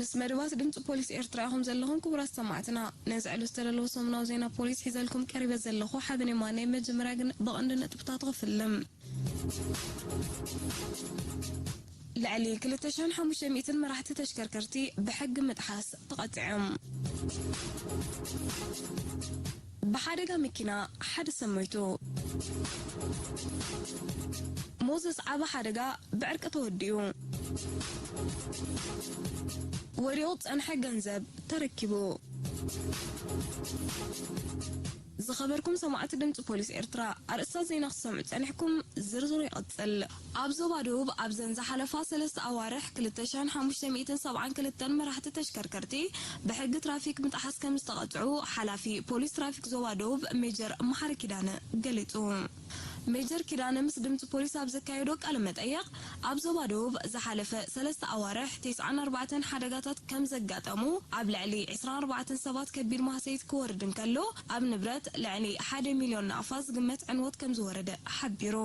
ምስ መደባት ድምፂ ፖሊስ ኤርትራ ኢኹም ዘለኹም ክቡራት ሰማዕትና። ነዚ ዕሉ ዝተደለወ ሰሙናዊ ዜና ፖሊስ ሒዘልኩም ቀሪበ ዘለኹ ሓበን የማነ። መጀመርያ ግን ብቐንዲ ነጥብታት ክፍልም። ልዕሊ ክልተ ሽሕን ሓሙሽተ ሚእትን መራሕቲ ተሽከርከርቲ ብሕጊ ምጥሓስ ተቐፂዖም። ብሓደጋ መኪና ሓደ ሰብ ሞይቱ። ሞዘስ ዓቢ ሓደጋ ብዕርቂ ተወዲኡ። ወዲቑ ዝጸንሐ ገንዘብ ተረኪቡ። ዝኸበርኩም ሰማዕቲ ድምፂ ፖሊስ ኤርትራ፣ ኣርእስታት ዜና ክትሰምዑ ጸኒሕኩም፣ ዝርዝሩ ይቕጽል። ኣብ ዞባ ደቡብ ኣብዘን ዝሓለፋ ሰለስተ ኣዋርሕ ክልተ ሽሕን ሓሙሽተ ሚእትን ሰብዓን ክልተን መራሕቲ ተሽከርከርቲ ብሕጊ ትራፊክ ምጥሓስ ከም ዝተቐጽዑ ሓላፊ ፖሊስ ትራፊክ ዞባ ደቡብ ሜጀር መሓሪ ኪዳነ ገሊጹ። ሜጀር ኪዳነ ምስ ድምፂ ፖሊስ ኣብ ዘካየዶ ቃለ መጠይቕ፣ ኣብ ዞባ ደቡብ ዝሓለፈ ሰለስተ ኣዋርሕ ተስዓን ኣርባዕተን ሓደጋታት ከም ዘጋጠሙ፣ ኣብ ልዕሊ ዕስራን ኣርባዕተን ሰባት ከቢድ ማህሰይት ክወርድ እንከሎ፣ ኣብ ንብረት ልዕሊ ሓደ ሚልዮን ናቕፋ ዝግመት ዕንወት ከም ዝወረደ ሓቢሩ።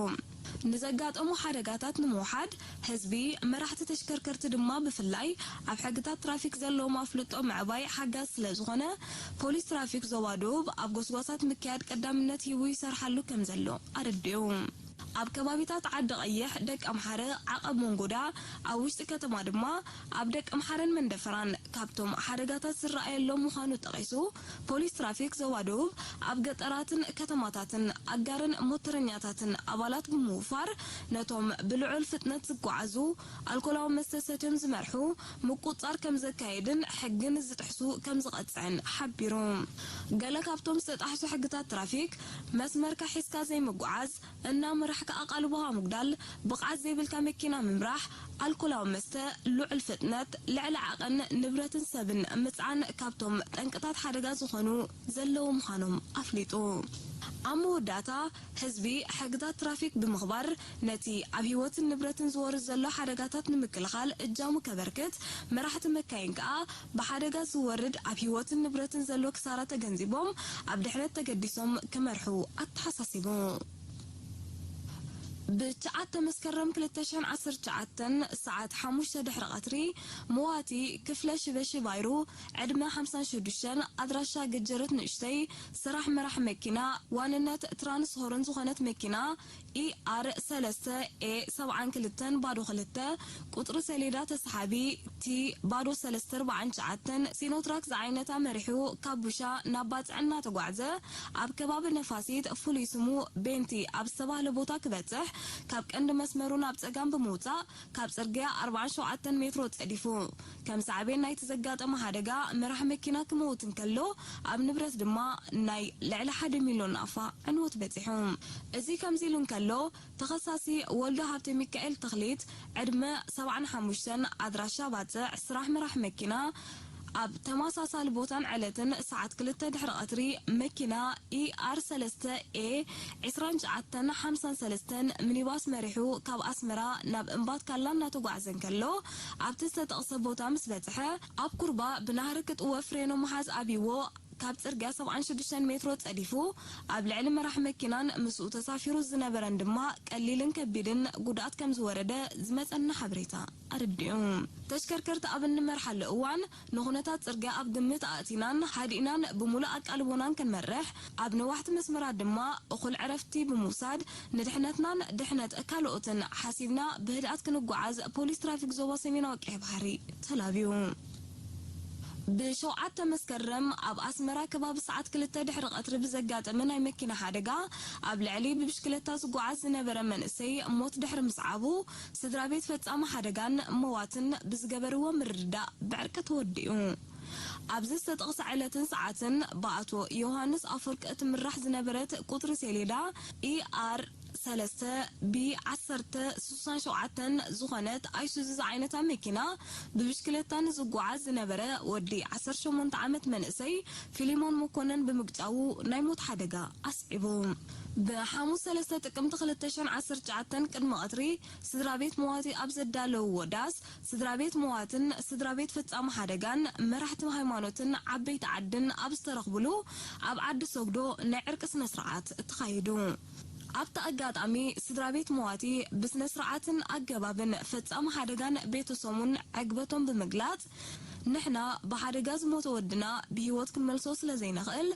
ንዘጋጠሙ ሓደጋታት ንምውሓድ፣ ህዝቢ፣ መራሕቲ ተሽከርከርቲ ድማ ብፍላይ ኣብ ሕግታት ትራፊክ ዘለዎም ኣፍልጦ ምዕባይ ሓጋዚ ስለ ዝኾነ፣ ፖሊስ ትራፊክ ዞባ ደቡብ ኣብ ጎስጓሳት ምክያድ ቀዳምነት ሂቡ ይሰርሓሉ ከም ዘሎ ኣረዲኡ። ኣብ ከባቢታት ዓዲ ቀይሕ፣ ደቀምሓረ፣ ዓቐብ መንጎዳ፣ ኣብ ውሽጢ ከተማ ድማ ኣብ ደቀምሓረን መንደፈራን ካብቶም ሓደጋታት ዝረኣየሎም ምዃኑ ጠቒሱ፣ ፖሊስ ትራፊክ ዞባ ደቡብ ኣብ ገጠራትን ከተማታትን ኣጋርን ሞተረኛታትን ኣባላት ብምውፋር ነቶም ብልዑል ፍጥነት ዝጓዓዙ፣ ኣልኮላዊ መስተ ሰትዮም ዝመርሑ ምቁጽጻር ከም ዘካየድን ሕጊ ንዝጥሕሱ ከም ዝቐጽዕን ሓቢሩ። ገለ ካብቶም ዝተጣሕሱ ሕግታት ትራፊክ መስመርካ ሒዝካ ዘይምጉዓዝ፣ እናመራሕካ ኣቓልቦኻ ምጉዳል፣ ብቕዓት ዘይብልካ መኪና ምምራሕ፣ ኣልኮላዊ መስተ፣ ልዑል ፍጥነት፣ ልዕሊ ዓቐን ንብረትን ሰብን ምጽዓን ካብቶም ጠንቅታት ሓደጋ ዝኾኑ ዘለዉ ምዃኖም ኣፍሊጡ። ኣብ መወዳእታ፣ ህዝቢ ሕግታት ትራፊክ ብምኽባር ነቲ ኣብ ህይወትን ንብረትን ዝወርድ ዘሎ ሓደጋታት ንምክልኻል እጃሙ ከበርክት፣ መራሕቲ መካይን ከኣ ብሓደጋ ዝወርድ ኣብ ህይወትን ንብረትን ዘሎ ክሳራ ተገንዚቦም ኣብ ድሕነት ተገዲሶም ክመርሑ ኣተሓሳሲቡ። ብትሽዓተ መስከረም ክልተ ሽሕን ዓሰርተ ትሽዓተን ሰዓት ሓሙሽተ ድሕሪ ቀትሪ፣ መዋቲ ክፍለ ሽበሺ ባይሩ፣ ዕድመ ሓምሳን ሽዱሽተን፣ ኣድራሻ ገጀረት ንእሽተይ፣ ስራሕ መራሕ መኪና፣ ዋንነት ትራንስ ሆርን ዝኾነት መኪና፣ ኢኣር ሰለስተ ኤ ሰብዓን ክልተን ባዶ ክልተ፣ ቁጽሪ ሰሌዳ ተሰሓቢ ቲ ባዶ ሰለስተ ኣርባዓን ትሽዓተን፣ ሲኖትራክ ዝዓይነታ መሪሑ ካብ ቡሻ ናብ ባጽዕ እናተጓዕዘ፣ ኣብ ከባቢ ነፋሲት፣ ፍሉይ ስሙ ቤንቲ ኣብ ዝተባህለ ቦታ ክበጽሕ፣ ካብ ቀንዲ መስመሩ ናብ ጸጋም ብምውጻእ፣ ካብ ጽርግያ ኣርባዓን ሸውዓተን ሜትሮ ጸዲፉ። ከም ሳዕቤን ናይቲ ዘጋጠመ ሓደጋ፣ መራሕ መኪና ክመውት እንከሎ፣ ኣብ ንብረት ድማ ናይ ልዕሊ ሓደ ሚልዮን ናቕፋ ዕንወት በጺሑ። እዚ ከምዚ ኢሉ እንከሎ፣ ተኸሳሲ ወልደ ሃብተ ሚካኤል ተኽሊት፣ ዕድመ ሰብዓን ሓሙሽተን፣ ኣድራሻ ባጽዕ፣ ስራሕ መራሕ መኪና፣ ኣብ ተመሳሳሊ ቦታን ዕለትን ሰዓት ክልተ ድሕሪ ቀትሪ መኪና ኢኣር ሰለስተ ኤ ዕስራን ትሽዓተን ሓምሳን ሰለስተን ሚኒባስ መሪሑ ካብ ኣስመራ ናብ እምባትካላ እናተጓዕዘ እንከሎ፣ ኣብቲ ዝተጠቕሰ ቦታ ምስ በጽሐ፣ ኣብ ኩርባ ብናህሪ ክጥወ ፍሬኖ ምሓዝ ኣብይዎ ካብ ጽርግያ ሰብዓን ሽዱሽተን ሜትሮ ጸዲፉ፣ ኣብ ልዕሊ መራሕ መኪናን ምስኡ ተሳፊሩ ዝነበረን ድማ ቀሊልን ከቢድን ጉድኣት ከም ዝወረደ ዝመጸና ሓበሬታ ኣረዲኡ። ተሽከርከርቲ ኣብ እንመርሓሉ እዋን፣ ንኹነታት ጽርግያ ኣብ ግምት ኣእቲናን ሃዲእናን ብምሉእ ኣቃልቦናን ክንመርሕ፣ ኣብ ነዋሕቲ መስመራት ድማ እኹል ዕረፍቲ ብምውሳድ፣ ንድሕነትናን ድሕነት ካልኦትን ሓሲብና ብህድኣት ክንጓዓዝ ፖሊስ ትራፊክ ዞባ ሰሜናዊ ቀይሕ ባሕሪ ተላብዩ። ብሸውዓተ መስከረም ኣብ ኣስመራ ከባቢ ሰዓት ክልተ ድሕሪ ቀትሪ ብዘጋጠመ ናይ መኪና ሓደጋ ኣብ ልዕሊ ብብሽክለታ ዝጓዓዝ ዝነበረ መንእሰይ ሞት ድሕሪ ምስዓቡ፣ ስድራ ቤት ፈጻሚ ሓደጋን መዋትን ብዝገበርዎ ምርድዳእ ብዕርቂ ተወዲኡ። ኣብዚ ዝተጠቕሰ ዕለትን ሰዓትን ብኣቶ ዮሃንስ ኣፈወርቂ እትምራሕ ዝነበረት ቁጽሪ ሴሌዳ ኢኣር ሰለስተ ቢ ዓሰርተ ስሳን ሸውዓተን ዝኾነት ኣይሱዙ ዝዓይነታ መኪና ብብሽክለታ ንዝጓዓዝ ዝነበረ ወዲ ዓሰርተ ሸሞንተ ዓመት መንእሰይ ፊሊሞን መኮነን ብምግጫዉ ናይ ሞት ሓደጋ ኣስዒቡ። ብሓሙስ ሰለስተ ጥቅምቲ ክልተ ሽሕን ዓሰርተ ትሽዓተን ቅድሚ ቀትሪ ስድራ ቤት መዋቲ ኣብ ዘዳለውዎ ዳስ፣ ስድራ ቤት መዋትን ስድራ ቤት ፈጻሚ ሓደጋን መራሕቲ ሃይማኖትን ዓበይቲ ዓድን ኣብ ዝተረኽብሉ፣ ኣብ ዓዲ ሶግዶ ናይ ዕርቂ ስነ ስርዓት ተኻይዱ። ኣብቲ ኣጋጣሚ ስድራ ቤት መዋቲ ብስነ ስርዓትን ኣገባብን ፈጻሚ ሓደጋን ቤተሰቡን ዕግበቶም ብምግላጽ፣ ንሕና ብሓደጋ ዝሞተ ወድና ብህይወት ክንመልሶ ስለ ዘይንኽእል፣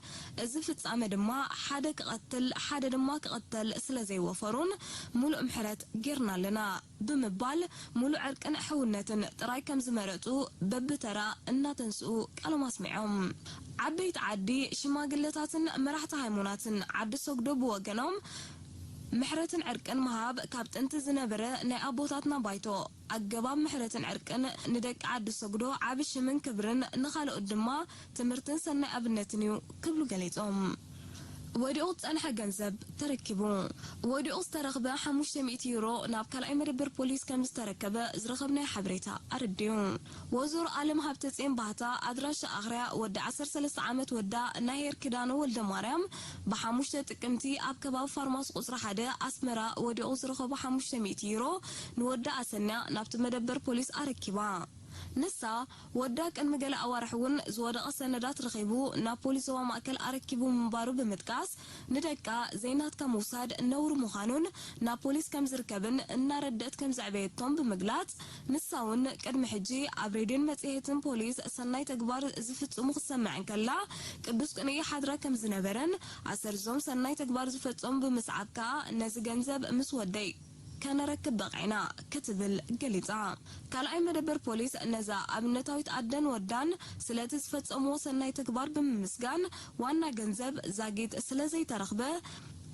እዚ ፍጻመ ድማ ሓደ ክቐትል ሓደ ድማ ክቕተል ስለ ዘይወፈሩን ምሉእ ምሕረት ጌርና ኣለና። ብምባል፣ ሙሉእ ዕርቅን ሕውነትን ጥራይ ከም ዝመረጹ በብተራ እናተንስኡ ቃሎም ኣስሚዖም። ዓበይቲ ዓዲ፣ ሽማግለታትን መራሕቲ ሃይማኖትን ዓዲ ሰግዶ ብወገኖም፣ ምሕረትን ዕርቅን ምሃብ ካብ ጥንቲ ዝነበረ ናይ ኣቦታትና ባይቶ፣ ኣገባብ ምሕረትን ዕርቅን ንደቂ ዓዲ ሰግዶ ዓቢ ሽምን ክብርን፣ ንኻልኦት ድማ ትምህርትን ሰናይ ኣብነትን እዩ ክብሉ ገሊጾም። ወዲቑ ዝጸንሐ ገንዘብ ተረኪቡ። ወዲቑ ዝተረኽበ ሓሙሽተ ሚእቲ ዩሮ ናብ ካልኣይ መደበር ፖሊስ ከም ዝተረከበ ዝረኸብናዮ ሓበሬታ ኣረዲኡ። ወይዘሮ ኣለም ሃብተጽዮን ባህታ፣ ኣድራሻ ኣኽርያ፣ ወዲ ዓሰርተ ሰለስተ ዓመት ወዳ ናሄር ኪዳነ ወልደማርያም፣ ብሓሙሽተ ጥቅምቲ ኣብ ከባቢ ፋርማሲ ቁጽሪ ሓደ ኣስመራ ወዲቑ ዝረኸቦ ሓሙሽተ ሚእቲ ዩሮ ንወዳ ኣሰንያ ናብቲ መደበር ፖሊስ ኣረኪባ። ንሳ፣ ወዳ ቅድሚ ገለ ኣዋርሕ እውን ዝወደቐ ሰነዳት ረኺቡ ናብ ፖሊስ ዞባ ማእከል ኣረኪቡ ምንባሩ ብምጥቃስ፣ ንደቃ ዘይናትካ ምውሳድ ነውሪ ምዃኑን ናብ ፖሊስ ከም ዝርከብን እናረደት ከም ዘዕበየቶም ብምግላጽ፣ ንሳ እውን ቅድሚ ሕጂ ኣብ ሬድዮን መጽሔትን ፖሊስ ሰናይ ተግባር ዝፍጽሙ ክትሰምዕ እንከላ፣ ቅዱስ ቅንኢ ሓድራ ከም ዝነበረን ኣሰርዞም ሰናይ ተግባር ዝፈጸሙ ብምስዓብ ከኣ ነዚ ገንዘብ ምስ ወደይ ከነረክብ በቒዕና ክትብል ገሊጻ። ካልኣይ መደበር ፖሊስ ነዛ ኣብነታዊት ኣደን ወዳን ስለቲ ዝፈጸምዎ ሰናይ ተግባር ብምምስጋን፣ ዋና ገንዘብ ዛጊት ስለ ዘይተረኽበ፣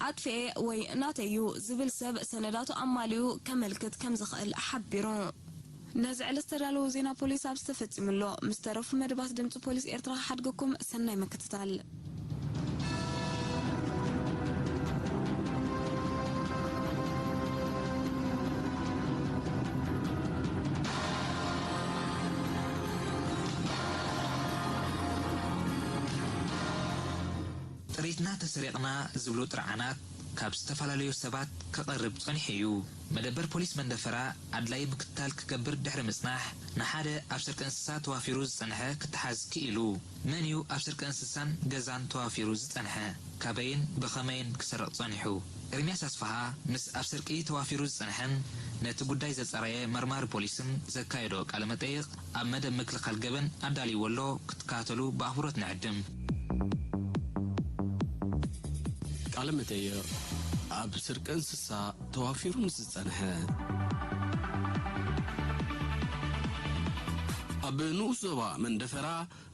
ኣጥፍኤ ወይ ናተይ እዩ ዝብል ሰብ ሰነዳቱ ኣማሊኡ ከመልክት ከም ዝኽእል ሓቢሩ። ነዚ ዕለት ዝተዳለወ ዜና ፖሊስ ኣብዚ ተፈጺሙ ኣሎ። ምስ ተረፉ መደባት ድምጺ ፖሊስ ኤርትራ ክሓድገኩም፣ ሰናይ ምክትታል። ጥሪትና ተሰሪቕና ዝብሉ ጥርዓናት ካብ ዝተፈላለዩ ሰባት ክቐርብ ጸኒሑ እዩ። መደበር ፖሊስ መንደፈራ ኣድላዪ ምክትታል ክገብር ድሕሪ ምጽናሕ፣ ንሓደ ኣብ ስርቂ እንስሳ ተዋፊሩ ዝጸንሐ ክተሓዝ ክኢሉ። መን እዩ ኣብ ስርቂ እንስሳን ገዛን ተዋፊሩ ዝጸንሐ? ካበይን ብኸመይን ክሰርቕ ጸኒሑ? ኤርምያስ ኣስፍሃ ምስ ኣብ ስርቂ ተዋፊሩ ዝጸንሐን ነቲ ጉዳይ ዘጻረየ መርማሪ ፖሊስን ዘካየዶ ቃለ መጠይቕ ኣብ መደብ ምክልኻል ገበን ኣዳልይዎ ኣሎ፣ ክትከታተሉ ብኣኽብሮት ንዕድም። ቃለ መጠይቕ። ኣብ ስርቂ እንስሳ ተዋፊሩ ምስ ዝጸንሐ። ኣብ ንኡስ ዞባ መንደፈራ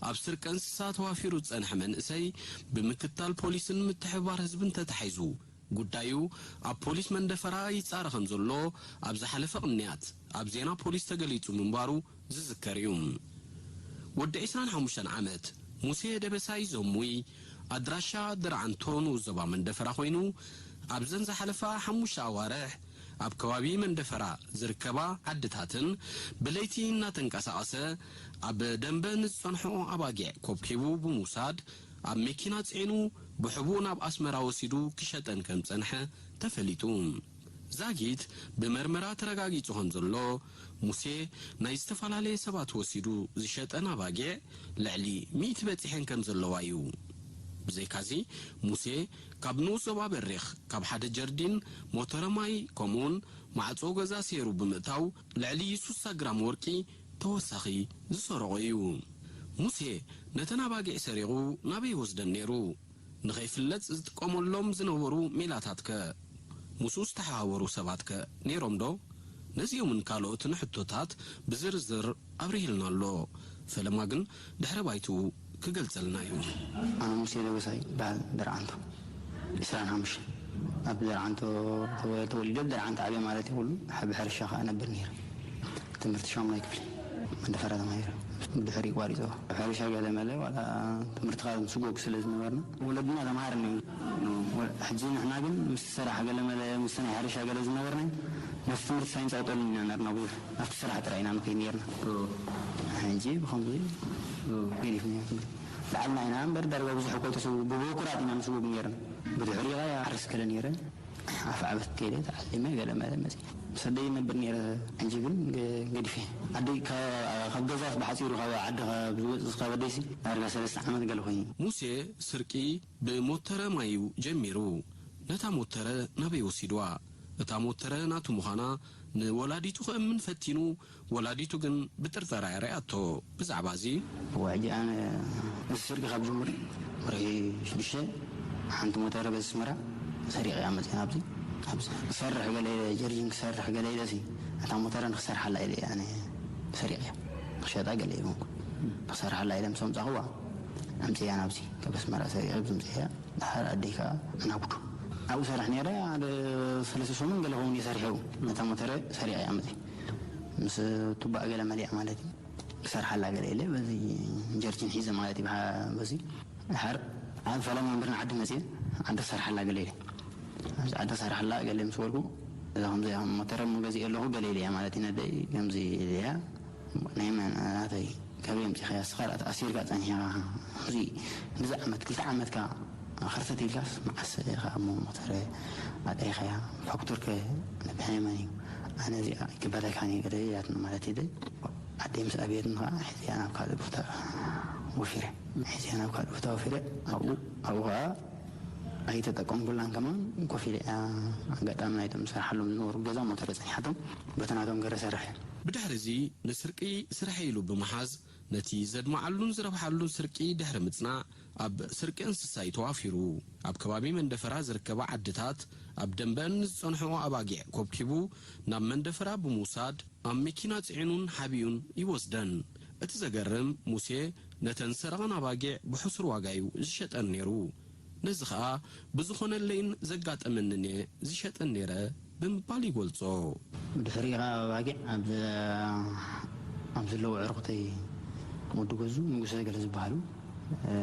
ኣብ ስርቂ እንስሳ ተዋፊሩ ዝጸንሐ መንእሰይ ብምክትታል ፖሊስን ምትሕብባር ህዝብን ተታሒዙ፣ ጉዳዩ ኣብ ፖሊስ መንደፈራ ይጻረ ከም ዘሎ ኣብ ዝሓለፈ ቅንያት ኣብ ዜና ፖሊስ ተገሊጹ ምንባሩ ዝዝከር እዩ። ወዲ ዕስራን ሓሙሽተን ዓመት ሙሴ ደበሳይ ዘሙይ፣ ኣድራሻ ደርዓንቶ ንኡስ ዞባ መንደፈራ ኮይኑ፣ ኣብዘን ዝሓለፋ ሓሙሽተ ኣዋርሕ ኣብ ከባቢ መንደፈራ ዝርከባ ዓድታትን ብለይቲ እናተንቀሳቐሰ ኣብ ደንበ ንዝጸንሖ ኣባጊዕ ኮብኪቡ ብምውሳድ፣ ኣብ መኪና ጽዒኑ ብሕቡእ ናብ ኣስመራ ወሲዱ ክሸጠን ከም ዝጸንሐ ተፈሊጡ። ዛጊት ብመርመራ ተረጋጊጹ ከም ዘሎ፣ ሙሴ ናይ ዝተፈላለየ ሰባት ወሲዱ ዝሸጠን ኣባጊዕ ልዕሊ ሚእቲ በጺሐን ከም ዘለዋ እዩ። ብዘይካዚ፣ ሙሴ ካብ ንኡስ ዞባ በሪኽ፣ ካብ ሓደ ጀርዲን ሞተረ ማይ፣ ከምኡውን ማዕጾ ገዛ ሴሩ ብምእታው፣ ልዕሊ ሱሳ ግራም ወርቂ ተወሳኺ ዝሰረቖ እዩ። ሙሴ ነተን ኣባጊዕ ሰሪቑ ናበይ ይወስደን ነይሩ? ንኸይፍለጥ ዝጥቀመሎም ዝነበሩ ሜላታትከ? ምስኡ ዝተሓባበሩ ሰባትከ ነይሮም ዶ? ነዚኦምን ካልኦትን ሕቶታት ብዝርዝር ኣብሪህልና ኣሎ። ፈለማ ግን ድሕረ ባይትኡ ክገልጸልና እዩ። ኣነ ሙሴ ደበሳይ ይበሃል፣ ደርዓንቶ። ዕስራን ሓሙሽተን ኣብ ደርዓንቶ ተወ-፣ ተወሊደ፣ ኣብ ደርዓንቶ ዓብየ ማለት እዩ። ኩሉ ኣብ ሕርሻ ከኣ ነብር ነይረ። ትምህርቲ ሻሙናይ ክፍሊ መንደፈራ ተማሂረ። ብድሕሪ ቋሪጾ። ኣብ ሕርሻ ገለ መለ ዋላ ትምህርቲ ካብ ምስጎግ ስለ ዝነበርና፣ ወለድና ተማሃርኒ እዮም። ወ-፣ ሕጂ ንሕና ግን ምስ ስራሕ ገለ መለ፣ ምስ ናይ ሕርሻ ገለ ዝነበርና፣ ናብቲ ትምህርቲ ሳይንስ ኣይጠሉን ኢና ነርና ብዙሕ። ናብቲ ስራሕ ጥራይ ኢና ንኸይድ ነርና። ኦ። ሕጂ ብኸምዚ ኦ። ገዲፍና ኢና ትምህርቲ። ባዕልና ኢና እምበር ዳርጋ ብዙሕ እኮ ተሰው-፣ ብበኩራት ኢና ንስውግ ነርና። ብድሕሪኡ ኸኣ ሓርስ ገለ ነይረ። ኣፍ ዓበት ከይደ ተዓሊመ ገለ መለ መጺ። ምስ ኣደይ ይነብር ነይረ። ሕጂ ግን ገ-፣ ገዲፈ። ኣደይ ካብ፣ ካብ ገዛስ ብሓጺሩ ካብ ዓዲ ካብ ዝወጽእ ካብ ኣደይሲ ዳርጋ ሰለስተ ዓመት ገለ ኮይኑ። ሙሴ ስርቂ ብሞተረ ማይ እዩ ጀሚሩ። ነታ ሞተረ ናበይ ወሲድዋ? እታ ሞተረ ናቱ ምዃና ንወላዲቱ ክእምን ፈቲኑ፣ ወላዲቱ ግን ብጥርጠራ እያ ርኣቶ። ብዛዕባ እዚ፣ እወ፣ ሕጂ ኣነ እዚ ስርቂ ካብ ጅምሩ ወርሒ ሽዱሽተ ሓንቲ ሞተረ በዚ ኣስመራ ሰሪቐ እያ መፅያ። ኣብዚ ኣብዚ ክሰርሕ ገለ ኢለ፣ ጀርጂን ክሰርሕ ገለ ኢለ ሲ፣ እታ ሞተረ ንክሰርሓላ ኢለ እየ ኣነ ሰሪቐ እያ። ክሸጣ ገለ ይኮንኩ፣ ክሰርሓላ ኢለ ምስ ኣምፃኹዋ ኣምፅያ ናብዚ፣ ካብ ኣስመራ ሰሪቐ ኣብዚ ምፅያ። ደሓር ኣደይ ከዓ ኣናጉዱ ኣብኡ ሰርሕ ነይረ። ሓደ ሰለስተ ሰሙን ገለ ኸውን እየ ሰሪሐ። ነታ ሞተረ ሰሪቐ እያ መፅያ፣ ምስ ቱባእ ገለ መሊኣ ማለት እዩ። ክሰርሓላ ገለ ኢለ በዚ ጀርጂን ሒዘ ማለት እዩ። ብሓ-፣ በዚ ድሓር ኣብ ፈለማ እምበር ንዓዲ መፅየ፣ ዓዲ ክሰርሓላ ገለ ኢለ። ኣብዚ ዓዲ ክሰርሓላ ገለ ምስ በልኩ፣ እዛ ከምዚ እያ ሞተረ እሞ ገዚኤ ኣለኹ ገለ ኢለ እያ ማለት እዩ። ነደይ ከምዚ ኢለ እያ፣ ናይ መን ናተይ፣ ካበይ ኣምፂኻያ? ንስኻ ደኣ ተኣሲርካ ጸኒሕኻ፣ እዚ፣ እዚ ዓመት፣ ክልተ ዓመትካ ኸርተት ኢልካስ፣ መዓስ ኢኻ እሞ ሞተረ ኣጥሪኻያ? ፋክቱርከ ናይ መን እዩ? ኣነ እዚኣ ኣይቅበለካን እየ ገለ ኢላትኒ ማለት እዩ። ዓደይ ምስ ኣበየትኒ ኸዓ፣ ሒዘያ ናብ ካልእ ቦታ ወፊረ። ሒዘያ ናብ ካልእ ቦታ ወፊረ፣ ኣብኡ፣ ኣብኡ ኸዓ ኣይተጠቀምኩላን ከማን፣ ኮፍ ኢለ እያ። ኣጋጣሚ ናይቶም ዝሰርሓሎም ዝነበሩ ገዛ ሞተረ ጸኒሓቶም፣ በቲ ናቶም ገረ ሰርሐ። ብድሕሪ እዚ ንስርቂ ስርሐ ኢሉ ብምሓዝ፣ ነቲ ዘድመዓሉን ዝረብሓሉን ስርቂ ድሕሪ ምጽናዕ፣ ኣብ ስርቂ እንስሳ እዩ ተዋፊሩ። ኣብ ከባቢ መንደፈራ ዝርከባ ዓድታት፣ ኣብ ደንበአን ንዝጸንሕኦ ኣባጊዕ ኮብኪቡ፣ ናብ መንደፈራ ብምውሳድ፣ ኣብ መኪና ጽዒኑን ሓቢኡን ይወስደን። እቲ ዘገርም፣ ሙሴ ነተን ዝሰረቐን ኣባጊዕ ብሕሱር ዋጋ እዩ ዝሸጠን ነይሩ። ነዚ ኸኣ ብዝኾነለይን ዘጋጠመንን እየ ዝሸጠን ነይረ ብምባል ይገልጾ። ብድሕሪኡ ኸኣ ኣባጊዕ ኣብ፣ ኣብ ዘለዉ ኣዕሩኽተይ ወዲ ገዙ ንጉሰ ገለ ዝበሃሉ፣ እ፣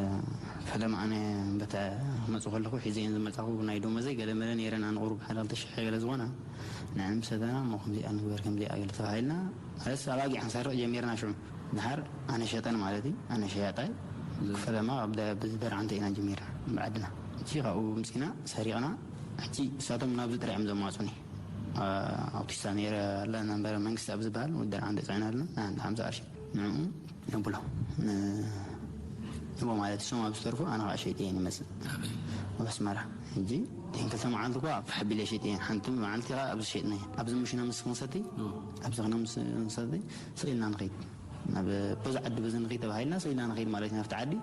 ፈለማ ኣነ በታ ክመጽእ ከለኹ ሒዘየን ዝመጻኹ ናይ ደሞዘይ ገለ መለ ነይረን፣ ኣነ ቁሩብ ሓደ ክልተ ሽሕ ገለ ዝኾና፣ ንዐን ምስ ሰተና እሞ ከምዚኣ ንግበር ከምዚኣ ገለ ተባሂልና፣ ማለት ኣባጊዕ ክንሰርቕ ጀሚርና ሽዑ። ድሓር ኣነ ሸጠን ማለት እዩ። ኣነ ሸያጣይ፣ ፈለማ ኣብ ደ-፣ ብዚ ደርዓንተ ኢና ጀሚርና ብዓድና። ሕጂ ካብኡ ምጺና ሰሪቕና። ሕጂ እሳቶም ናብዚ ጥራይ እዮም ዘማጹኒ። ኣ-፣ ኣውቲስታ ነይረ ኣላ ነበረ መንግስቲ ኣብ ዝበሃል ወዲ ደርዓንተ ጽዕና ኣለና። ንሓንቲ ሓምሳ ቅርሺ ንዕኡ ነብሎ። ን-፣ ንቦ ማለት እሶም ኣብ ዝተርፉ ኣነ ከዓ ሸይጠ እየ ንመጽእ። ኣብ ኣስመራ። ሕጂ እተን ክልተ መዓልቲ እኳ ኣብ ሓቢለ ሸይጠ እየ። ሓንቲ መዓልቲ ከዓ ኣብዚ ሸይጥና እየ። ኣብዚ ምሽና ምስ ክንሰቲ፣ ኣብዚ ክና ምስ ክንሰቲ፣ ስቕ ኢልና ንኸይድ። ናብ በዚ ዓዲ በዚ ንኸይድ ተባሂልና፣ ስቕ ኢልና ንኸይድ ማለት እዩ ናብቲ ዓዲ።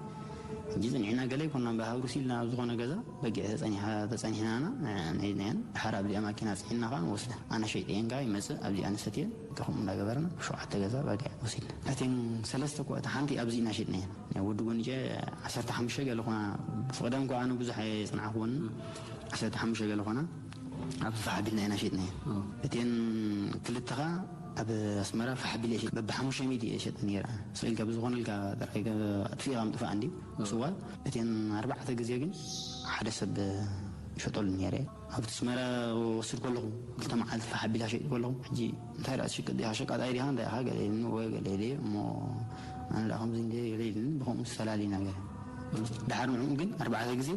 ሕጂ ጽኒዕና ገለ ኣይኮንናን፣ ብሃውርስ ኢልና ኣብ ዝኾነ ገዛ በጊዕ ተጸኒሓ-፣ ተጸኒሕናና፣ ን-፣ ንሒድናየን። ድሓር ኣብዚኣ ማኪና ጽዒንና ከኣ ንወስደን። ኣነ ሸይጠየን ከኣ ይመጽእ፣ ኣብዚኣ ንሰትየ፣ ከምኡ እንዳገበርና ሸውዓተ ገዛ በጊዕ ወሲድና። እተን ሰለስተ እኮ፣ እታ ሓንቲ ኣብዚ ኢና ሸጥናየን። ናይ ወዲ ጎንጨ ዓሰርተ ሓሙሽተ ገለ ኾና፣ ብፍቕደም እኮ ኣነ ብዙሕ ኣይጽንዓኽዎን። ዓሰርተ ሓሙሽተ ገለ ኾና፣ ኣብ ፋሕ ኣቢልና ኢና ሸጥናየን። እተን ክልተ ኸኣ ኣብ ኣስመራ ፋሕ ኣቢለ እየ ሸጥ-፣ በብሓሙሽተ ሚእቲ እየ ሸጠ ነይረ። ስቕ ኢልካ ብዝኾነልካ ጥራይ ኣጥፊእኻ ምጥፋእ እንድዩ። ስዋ እተን ኣርባዕተ ግዜ ግን ሓደ ሰብ ሸጠሉ ነይረ። ኣብቲ ኣስመራ ወስድ ከለኹ፣ ክልተ መዓልቲ ፋሕ ኣቢላ ሸይጥ ከለኹ፣ ሕጂ እንታይ ደኣ ትሽቅጥ ዲኻ? ሸቃጣይ ዲኻ? እንታይ ኢኻ? ገለ ኢልኒ፣ ወይ ገለ ኢለ እሞ፣ ኣነ ደኣ ከምዚ እንደ ገለ ኢልኒ፣ ብኸምኡ ዝተላሊና ገለ። ድሓር ንዕኡ ግን ኣርባዕተ ግዜ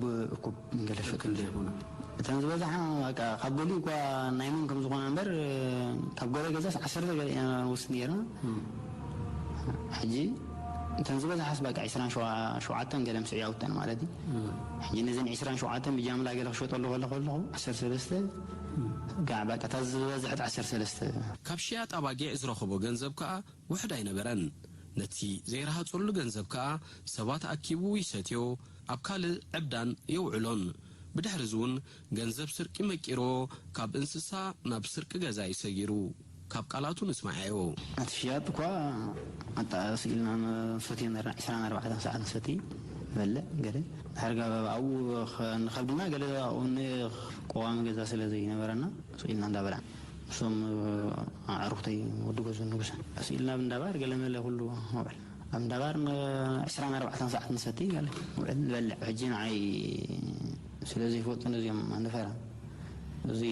ብእኩብ ገለ ሸጡ። ክንደይ ይኾና? እተን ዝበዝሓ፣ በቃ፣ ካብ ገሊኡ እኳ ናይ መን ከም ዝኾና እምበር፣ ካብ ገለ ገዛስ ዓሰርተ ገለ ኢና ንወስድ ነይርና። ሕጂ እተን ዝበዝሓስ በቃ ዒስራን ሸውዓተን ገለ ምስ ዕያውተን ማለት እዩ። ሕጂ ነዘን ዒስራን ሸውዓተን ብጃምላ ገለ ክሸጠሉ ከሎ ከለኹ ዓሰርተ ሰለስተ፣ ጋዕ በቃ እታ ዝበዝሐት ዓሰርተ ሰለስተ። ካብ ሽያጥ ኣባጊዕ ዝረኸቦ ገንዘብ ከኣ ውሑድ ኣይነበረን። ነቲ ዘይረሃጸሉ ገንዘብ ከኣ ሰባት ኣኪቡ ይሰትዮ፣ ኣብ ካልእ ዕብዳን የውዕሎን። ብድሕሪ እዚ እውን ገንዘብ ስርቂ መቂርዎ፣ ካብ እንስሳ ናብ ስርቂ ገዛ እዩ ሰጊሩ። ካብ ቃላቱ ንስማዓዮ። እቲ ሽያጥ እኳ ኣጣ ስኢልና ንሰትዮ ነርና፣ ዕስራን ኣርባዕተን ሰዓት ንሰቲ፣ ንበልዕ፣ ገለ። ድሕሪ ጋር ኣብኡ ኸ-፣ ንኸብድና ገለ ኣብኡ ን-፣ ቀዋሚ ገዛ ስለ ዘይነበረና፣ ስኢልና እንዳበላዕና። እሶም ኣዕሩኽተይ ወዲ ገዙ ንጉሰ። ስኢልና ኣብ እንዳባር ገለ መለ ኩሉ ንውዕል። ኣብ እንዳባር ን-፣ ዕስራን ኣርባዕተን ሰዓት ንሰቲ ገለ ንውዕል ንበልዕ። ሕጂ ንዓይ ስለ ዘይፈልጡ ነዚኦም ኣንፈራ። እዚ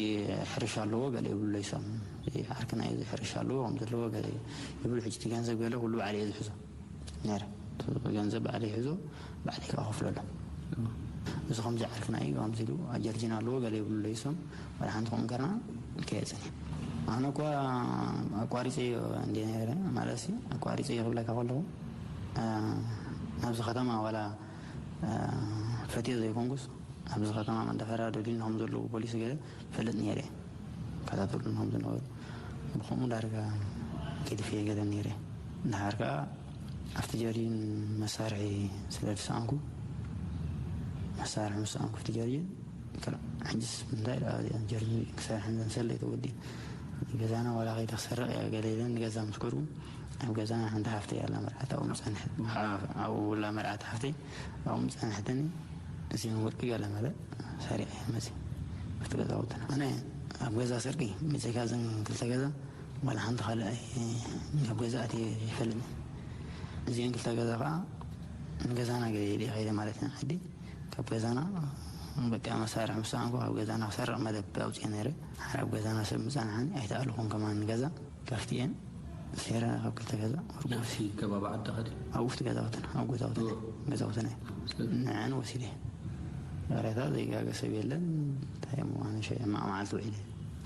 ሕርሻ ኣለዎ ገለ ይብሉ ለይሶም። እዚ ዓርክና እዩ፣ እዚ ሕርሻ ኣለዎ ከም ዘለዎ ገለ ይብሉ። ሕጂ እቲ ገንዘብ ገለ ኩሉ ባዕለ እየ ዝሕዞ ነይረ። ገንዘብ ባዕለ ይሕዞ፣ ባዕለ ከኣ ከፍለሎም። እዚ ከምዚ ዓርክና እዩ፣ ከምዚ ኢሉ ኣጀርጂና ኣለዎ ገለ ይብሉ ለይሶም። ወላ ሓንቲ ከምኡ ገርና ከየጽንሕ። ኣነ እኳ ኣቋሪጸዮ እንደ ነይረ፣ ማለት ሲ፣ ኣቋሪጸዮ ክብለካ ከለኹ፣ እ፣ ናብዚ ከተማ ዋላ፣ እ፣ ፈትዮ ዘይኮንኩስ፣ ኣብዚ ከተማ መንደፈራ ደልዩኒ ከም ዘለዉ ፖሊስ ገለ ፈልጥ ነይረ። ከታተሉኒ ከም ዝነበሩ ብኸምኡ ዳርጋ ገዲፈ ገለ ነይረ። እንድሓር ከኣ ኣብቲ ጀርዲን መሳርሒ ስለ ዝሰኣንኩ፣ መሳርሒ ምስ ሰኣንኩ ኣብቲ ጀርዲን፣ ከላ፣ ሕጅስ እንታይ ደኣ እዚኣ ጀርዲን ክሰርሐን ዘንሰለይ ተወዲ። ገዛና ዋላ ከይደ ክሰርቕ እያ ገለ ኢለን ንገዛ ምስ ከድኩ፣ ኣብ ገዛና ሓንቲ ሓፍተይ ኣላ መርዓት ኣብኡ ምጸንሐት። ኣብኡ ላ መርዓት ሓፍተይ ኣብኡ ምጸንሐትኒ። እዚኦም ወርቂ ገለ መለ ሰሪዐ መሲ ኣብቲ ገዛውትና። ኣነ ኣብ ገዛ ስርቂ፣ ብዘይካ እዘን ክልተ ገዛ ዋላ ሓንቲ ካልእ ኣይ-፣ ኣብ ገዛ ኣትየ ይፈልጥን። እዚአን ክልተ ገዛ ከዓ ንገዛና ገለ ኢለ ከይደ ማለት ኢና። ሕዲ ካብ ገዛና በቃ መሳርሒ ምስ ሰኣንኩ ካብ ገዛና ክሰርቕ መደብ ኣውፅአ ነይረ። ሓር ኣብ ገዛና ሰብ ምፀናሓኒ ኣይተኣልኹን ከማን ንገዛ። ካብቲ እየን ሴራ ካብ ክልተ ገዛ ወርቁ ናብቲ ከባቢ ዓዲ ኸዲ ኣብኡ ውሽጢ ገዛውትና፣ ኣብ ገዛውትና፣ ገዛውትና እየ። ንዐን ወሲደ። ሬሳ ዘይጋገ ሰብ የለን። እንታይ እሞ ኣነ ሸ-፣ ማ-፣ መዓልቲ ውዒለ።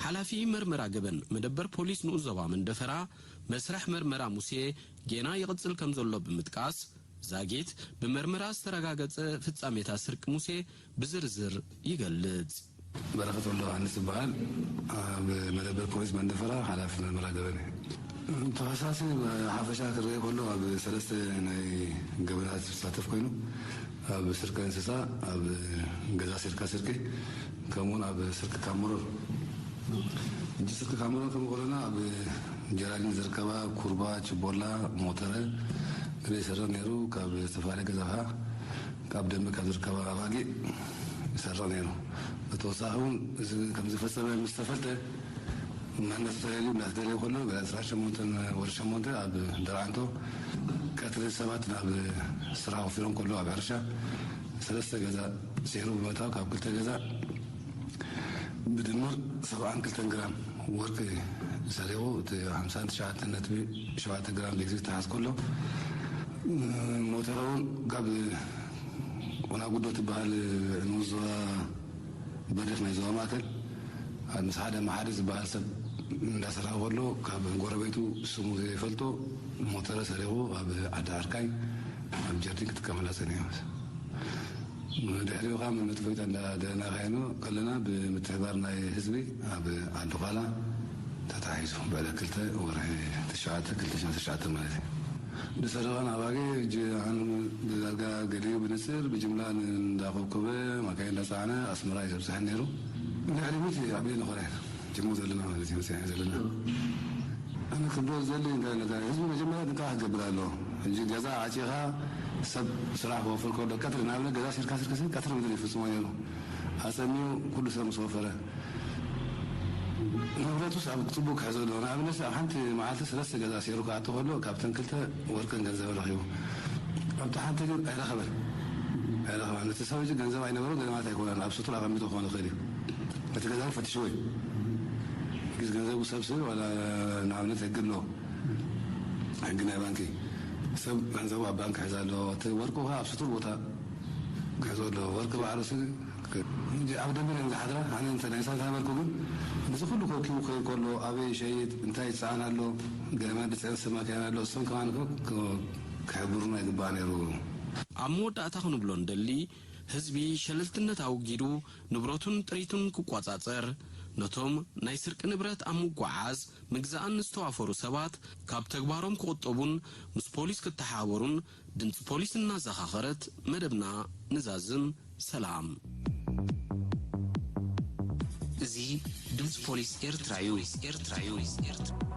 ሓላፊ መርመራ ገበን መደበር ፖሊስ ንኡስ ዞባ መንደፈራ፣ መስርሕ መርመራ ሙሴ ጌና ይቕጽል ከም ዘሎ ብምጥቃስ፣ ዛጊት ብመርመራ ዝተረጋገጸ ፍጻሜታት ስርቂ ሙሴ ብዝርዝር ይገልጽ። በረኸት ወልደ ዮሃንስ ይበሃል። ኣብ መደበር ፖሊስ መንደፈራ ሓላፊ መርመራ ገበን እየ። ተኸሳሲ ብሓፈሻ ክረአ ከሎ ኣብ ሰለስተ ናይ ገበናት ዝሳተፍ ኮይኑ፣ ኣብ ስርቂ እንስሳ፣ ኣብ ገዛ ሴርካ ስርቂ፣ ከምኡውን ኣብ ስርቂ ካምሮር። ሕጂ ስርቂ ካምሮር ከም ከለና ኣብ ጀራዲን ዝርከባ ኩርባ፣ ችቦላ፣ ሞተረ ገለ ይሰርቕ ነይሩ። ካብ ዝተፈላለየ ገዛ ኸዓ ካብ ደንበ ካብ ዝርከባ ኣባጊዕ ይሰርቕ ነይሩ። ብተወሳኺ እውን እዚ ከም ዝፈጸመ ምስ ተፈልጠ፣ ማንነቱ ተለልዩ እንዳተደለየ ከሎ፣ ገለ ዕስራን ሸሞንተን ወርሒ ሸሞንተ ኣብ ደርዓንቶ ቀትሪ ሰባት ናብ ስራሕ ወፊሮም ከሎ ኣብ ሕርሻ ሰለስተ ገዛ ሰይሩ ብምእታው ካብ ክልተ ገዛ ብድምር ሰብዓን ክልተን ግራም ወርቂ ሰሪቑ፣ እቲ ሓምሳን ትሽዓተን ነጥቢ ሸውዓተ ግራም ሌክትሪክ ተሓዝ ከሎ፣ ሞተር እውን ካብ ቁናጉዶ ትበሃል ንኡስ ዞባ በሪኽ ናይ ዞባ ማእከል፣ ኣብ ምስ ሓደ መሓሪ ዝበሃል ሰብ እንዳሰርሐ ከሎ፣ ካብ ጎረቤቱ ስሙ ዘይፈልጦ ሞተረ ሰሪቑ ኣብ ዓዲ ዓርካይ ኣብ ጀርዲን ክጥቀመላ ጸኒሑ። ድሕሪኡ ኸዓ መመጥፈይታ እንዳደለና ኸይኑ ከለና፣ ብምትሕባር ናይ ህዝቢ ኣብ ዓዲ ዃላ ተታሒዙ። ብዕለት ክልተ ወርሒ ትሽዓተ ክልተ ሽሕን ትሽዓተ ማለት እዩ። ዝሰረቐን ኣባጊዕ ሕጂ ኣነ ብዳርጋ ገሊኡ ብንጽር ብጅምላ እንዳኾብኮበ ማካይን እንዳጸዓነ ኣስመራ እዩ ዘብጽሐን ነይሩ። ልዕሊ ሚእቲ ኣቢሉ ንኾነ ጅሙ ዘለና ማለት እዩ፣ መጽናዕቲ ዘለና። ኣነ ክብሎ ዝደሊ እንታይ ነታ ህዝቢ መጀመርያ ጥንቃቐ ክገብር ኣለዎ። ሕጂ ገዛ ዓጺኻ ሰብ ስራሕ ክወፍር ከሎ ቀትሪ፣ ንኣብነት ገዛ ሲርካ ስርክሲ ቀትሪ ምድሪ ይፍጽሞ ነይሩ። ኣጸሚዩ ኩሉ ሰብ ምስ ወፈረ ንብረቱስ ኣብ ጽቡቅ ክሕዞ ኣለዎ። ንኣብነት ኣብ ሓንቲ መዓልቲ ሰለስተ ገዛ ሲሩ ክኣቱ ከሎ ካብተን ክልተ ወርቅን ገንዘብ ረኺቡ። ኣብቲ ሓንቲ ግን ኣይረኸበን። ኣይረኸበን። እቲ ሰብ ሕጂ ገንዘብ ኣይነበሮን ገለ ማለት ኣይኮነን። ኣብ ስቱር ኣቐሚጡ ክኾን ይኽእል እዩ። እቲ ገንዘብ ፈትሽዎ እዩ። ግዝ ገንዘቡ ሰብ ስል ዋላ ንኣብነት ሕጊ ኣለዎ። ሕጊ ናይ ባንኪ ሰብ ገንዘቡ ኣብ ባንክ ሕዛ ኣለዎ። እቲ ወርቁ ከዓ ኣብ ስቱር ቦታ ክሕዞ ኣለዎ። ወርቂ ባዕሉ ሲ ኣብ ደንበ እዮም ዝሓድራ። ኣነ እንተ ናይ ሳንታ ነበርኩ ግን፣ እዚ ኩሉ ኮኪቡ ክኸይድ ከሎ፣ ኣበይ ይሸይጥ፣ እንታይ ይጸዓን ኣሎ፣ ገለ መለ ዝጸዕን ሰብ ማኪና ኣሎ፣ እሶም ከማን ክ-፣ ክ-፣ ክሕብሩና ይግባእ ነይሩ። ኣብ መወዳእታ ክንብሎ ንደሊ፣ ህዝቢ ሸለልትነት ኣወጊዱ፣ ንብረቱን ጥሪቱን ክቆጻጸር፣ ነቶም ናይ ስርቂ ንብረት ኣብ ምጉዓዝ፣ ምግዛእን ዝተዋፈሩ ሰባት ካብ ተግባሮም ክቑጠቡን ምስ ፖሊስ ክተሓባበሩን ድምፂ ፖሊስ እናዘኻኸረት መደብና ንዛዝም። ሰላም። እዚ ድምፂ ፖሊስ ኤርትራ እዩ። ኤርትራ እዩ።